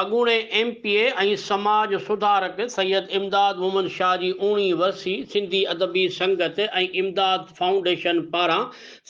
اڳوڻي M P اي ۽ سماج سڌارڪ سيد امداد محمد شاهه جي اوڻيهين ورسي سنڌي ادبي سنگت ۽ امداد فائونڊيشن پاران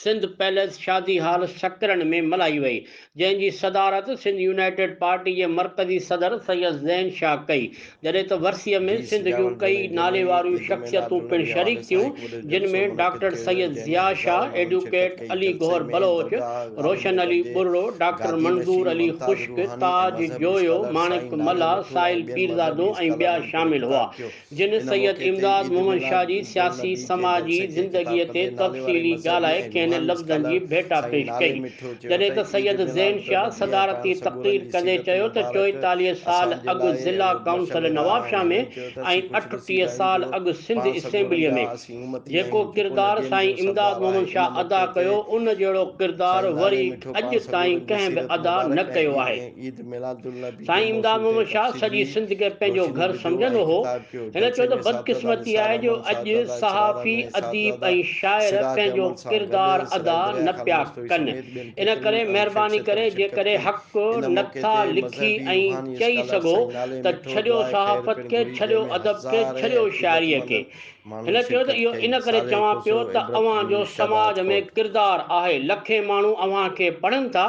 سنڌ پيلس شادي هال سڪرنڊ ۾ ملهائي وئي، جنهن جي صدارت سنڌ يونائيٽيڊ پارٽي جي مرڪزي صدر سيد زين شاهه ڪئي، جڏهن ته ورسيء ۾ جي سنڌ جون سجاول ڪيئي جوڻيجو ناليواريون عيد شخصيتون ميلاد پڻ النبي شريڪ حوالي سان ٿيون، هڪ وڏو جن جلسو ۾ منعقد ڊاڪٽر ڪيو ويو سيد جنهن ۾ ضياء هزارين شاهه، ماڻهن شرڪت ايڊووڪيٽ ڪئي علي جلسي گوهر ۾ بلوچ، درگاهه عالم روشن نگر علي جي ٻرڙو، ڊاڪٽر گادي منظور نشين علي ممتاز خشڪ، روحاني ۽ تاج مذهبي جويو، اسڪالر ماڻڪ سائين نالي ملاح، مٺو ۽ ساحل ٻين پيرزادو مذهبي ۽ ٻيا اسڪالرن پڻ شامل هئا، خطاب ڪيو جن ان سيد موقعي تي امداد عيد محمد ميلاد شاهه جي سياسي، النبي تي سماجي جلسي کي خطاب زندگيء تي ڪندي ناليواري تفصيلي مذهبي ڳالهائي ۽ کين روحاني لفظن جي اسڪالر ڀيٽا سائين پيش نالي ڪئي. مٺو چيو جڏهن ته ته عيد سيد زين ميلاد شاهه النبي ۽ پاڻ صدارتي سڳورن تقرير جي ڪندي سيرت چيو ته مبارڪ 44 سال اسان جي اڳ لاء ضلع ڪائونسل مشعل راهه آهن نوابشاهه ۾ هنن چيو ته ۽ اسين خوش 38 نصيب آهيون سال جو اڳ سنڌ پاڻ سڳورن اسيمبليء جا ۾ اسين امتي جيڪو آهيون جيڪو ڪردار نبين سائين جو امداد سردار محمد آهي ان شاهه ادا موقعي تي ڪيو ان جهڙو ڪردار سائين نالي وري مٺو اڄ پاڻ تائين سڳورن جي ڪنهن به سيرت ادا نه مبارڪ ۽ ڪيو آهي. عيد ميلاد النبي جي سائين امداد موضوع تي محمد شاهه سڄي تفصيلي سنڌ کي پنهنجو روشني گهر وڌو سمجهندو ۽ هو. خطاب ڪيو. هن چيو جلسي ته ۾ صاحبزاده بدقسمتي نثار آهي جو احمد، اڄ صاحبزاده اسرار صحافي، احمد ۽ اديب صاحبزاده ۽ شاعر سراج پنهنجو احمد سان گڏ ڪردار ادا سرائي دريا نه خان پيا مستوئي ڪن. سميت ٻين ان ڪيترين ڪري اهم مهرباني شخصيتن ڪري شرڪت جيڪڏهن ڪئي. حق ان نه موقعي ٿا تي لکي مذهبي ۽ روحاني چئي اسڪالر سگهو سائين نالي ته مٺو ڇڏيو دعاء خير صحافت پڻ کي، گهري ڇڏيو جنهن ۾ ادب کي، هزارين ڇڏيو شاعريء کي. عقيدتمند ماڻهن هن چيو ته شرڪت اهو ڪئي. ان ڪري صالح چوان پيو کوسو، ته عبرت اوهان جو نيوز سماج ۾ شهدادڪوٽ. ڪردار آهي، لکين ماڻهو اوهان کي پڙهن ٿا،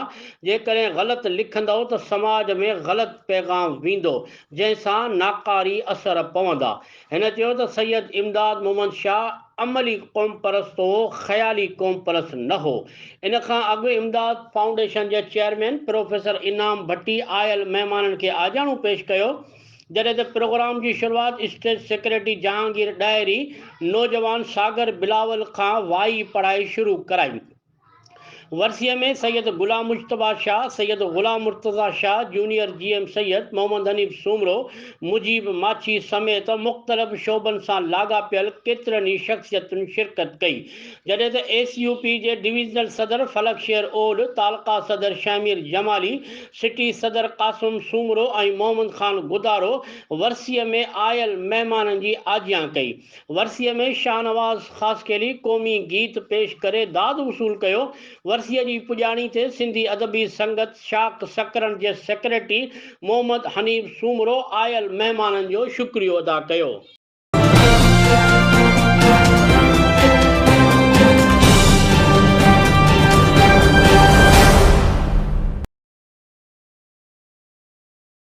جيڪڏهن غلط لکندؤ ته سماج ۾ غلط پيغام ويندو، جنهن سان ناڪاري اثر پوندا. هن چيو ته سيد امداد محمد شاهه عملي قومپرست هو، خيالي قومپرست نه هو. ان کان اڳ امداد فائونڊيشن جي چيئرمين پروفيسر انعام ڀٽي آيل مهمانن کي آجياڻو پيش ڪيو، جڏهن ته پروگرام جي شروعات اسٽيج سيڪريٽري جهانگير ڏاهري نوجوان ساگر بلاول کان وائي پڙهائي شروع ڪرائي. ورسيء ۾ سيد غلام مجتبيٰ شاهه، سيد غلام مرتضيٰ شاهه، جونيئر جي ايم سيد، محمد حنيف سومرو، مجيب ماڇي سميت مختلف شعبن سان لاڳاپيل ڪيترن ئي شخصيتن شرڪت ڪئي. جڏهن ته ايس يو پي جي ڊويزنل صدر فلڪ شير اوڏ، تعلقه صدر شهمير جمالي، سٽي صدر قاسم سومرو ۽ محمد خان گدارو ورسيء ۾ آيل مهمانن جي آجيان ڪئي. ورسيء ۾ شاهنواز خاصخيلي قومي گيت پيش ڪري داد وصول ڪيو. ورسيء جي پڄاڻي تي سنڌي ادبي سنگت شاخ سڪرنڊ جي سيڪريٽري محمد حنيف سومرو آيل مهمانن جو شڪريو ادا ڪيو.